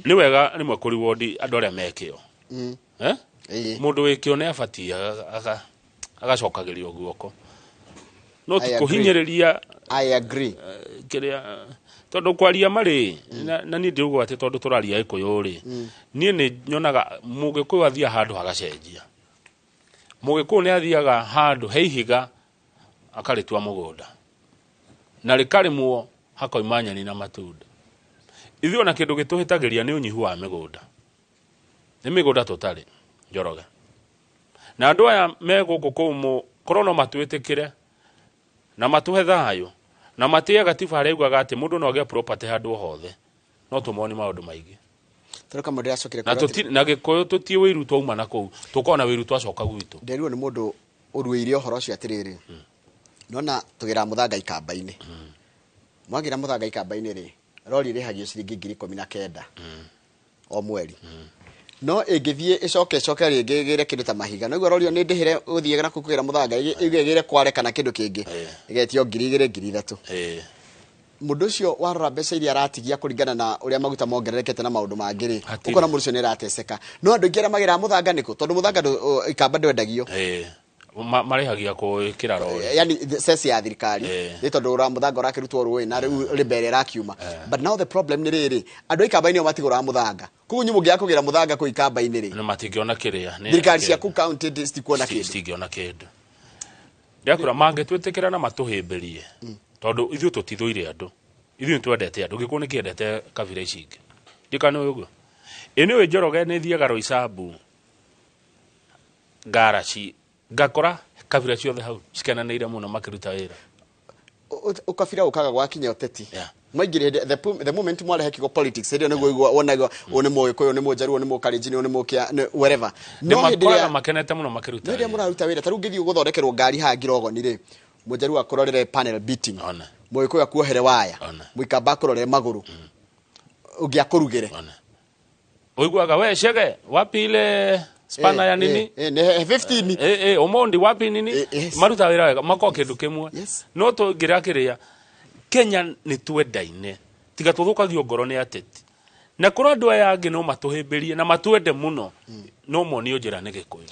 Nĩ wega rĩmwe kũ reward andũ arĩa mekĩo. Eh? Mũndũ wĩ kĩo nĩ abatiĩ agacokagĩrio guoko, no ti I agree. kũhinyĩrĩria. I agree. Kĩrĩa tondũ kwaria marĩ na niĩ ndiuga atĩ tondũ tũraria Gĩkũyũ rĩ, niĩ nĩ nyonaga Mũgĩkũyũ athiaga handũ hagacenjia. Mũgĩkũyũ nĩ athiaga handũ he ihiga akarĩtua mũgũnda na rĩkarĩmwo hakoima nyeni na matunda. Ithuĩ ona kĩndũ gĩtũhĩtagĩria nĩ ũnyihu wa mĩgũnda, nĩ mĩgũnda tũtarĩ, Njoroge, na andũ aya me gũkũ kũmũ korwo no matwĩtĩkĩre na matũhe thayũ na matĩe gatiba harĩa yugaga atĩ mũndũ no agĩe property handũ o hothe, no tũmoni maũndũ maingĩ. Tondũ kamwe ndĩracokire na kwĩrwo na Gĩkũyũ tũtiĩ wĩiru twauma na kũu tũkorwo na wĩiru twacoka gwitũ. Nderirwo nĩ mũndũ ũruĩire ũhoro ũcio atĩrĩrĩ, nona tũgĩraga mũthanga ikamba-inĩ, mwagĩra mũthanga ikamba-inĩ rĩ, rori ĩrĩhagio ciringi 19,000 o mweri, no ĩngĩthiĩ ĩcoke ĩcoke rĩngĩ ĩgĩre kĩndũ ta mahiga, noguo rori ĩyo nĩ ndĩhĩre gũthiĩ na kũu kũgĩra mũthanga, ĩge ĩgĩre kware kana kĩndũ kĩngĩ, ĩgetio 2,000, 3,000. Mũndũ ũcio warora mbeca iria aratigia kũringana na ũrĩa maguta mongererekete na maũndũ mangĩ rĩ, Hatirĩ. ũkona mũndũ ũcio nĩ arateceka. No andũ aingĩ arĩa magĩraga mũthanga nĩkũ? Tondũ mũthanga ikamba ndwendagio. Marĩhagia kũĩkĩra rori. Yani ceci ya thirikari. Nĩ tondũ mũthanga ũrakĩrutwo rũĩ na rĩu rĩmbe ĩrĩa ĩrakiuma. But now the problem nĩ rĩrĩ, andũ a ikamba-inĩ o matigũraga mũthanga, koguo inyuĩ mũngĩaga kũgĩra mũthanga kũu ikamba-inĩ rĩ, na matingĩona kĩrĩa thirikari cia kũu county citikuona kĩndũ. Citingĩona kĩndũ. Ndĩrakwĩra mangĩtwĩtĩkĩra na matũhĩmbĩrie, tondũ ithuĩ tũtithũire andũ, ithuĩ nĩ twendete andũ. Gĩkũyũ nĩ kĩendete kabira ici ingĩ, ndikana nĩ ũguo ĩ nĩ ũĩ Njoroge, nĩ thiaga Roysambu ngaraci ngakora kabira ciothe hau cikenanĩire mũno makĩruta wĩra. Ũkabira ũkaga gwakinya ũteti. Mwaingĩrire the moment mwarehe kiugo politics, hĩndĩ ĩyo nĩguo ũigua wonaga ũyũ nĩ Mũgĩkũyũ, nĩ Mũnjaruo, nĩ Mũkalenjin, ũyũ nĩ Mũkĩa, nĩ wherever. Nĩ No hĩndĩ makoraga ĩrĩa makenete mũno makĩruta no hĩndĩ ĩrĩa wĩra. Mũraruta wĩra, ta rĩu ngĩthiĩ gũthondekerwo ngari haha Ngirogoni rĩ, Mũnjaruo akũrorere panel beating, Ona. Mũgĩkũyũ akuohere waya, Ona. Mũikamba akũrorere magũrũ, ũngĩ akũrugĩre. Ona. Ũiguaga we shege wapi ile spana ya nini? Nĩ 15. Omondi wapi nini? Maruta wĩra wega makorwo kĩndũ kĩmwe. No tũngĩra kĩrĩa Kenya nĩ twendaine, tiga tũthũkagio ngoro nĩ ateti, na korwo andũ aya angĩ no matũhĩmbĩrie na matwende mũno, no monio njĩra nĩ Gĩkũyũ.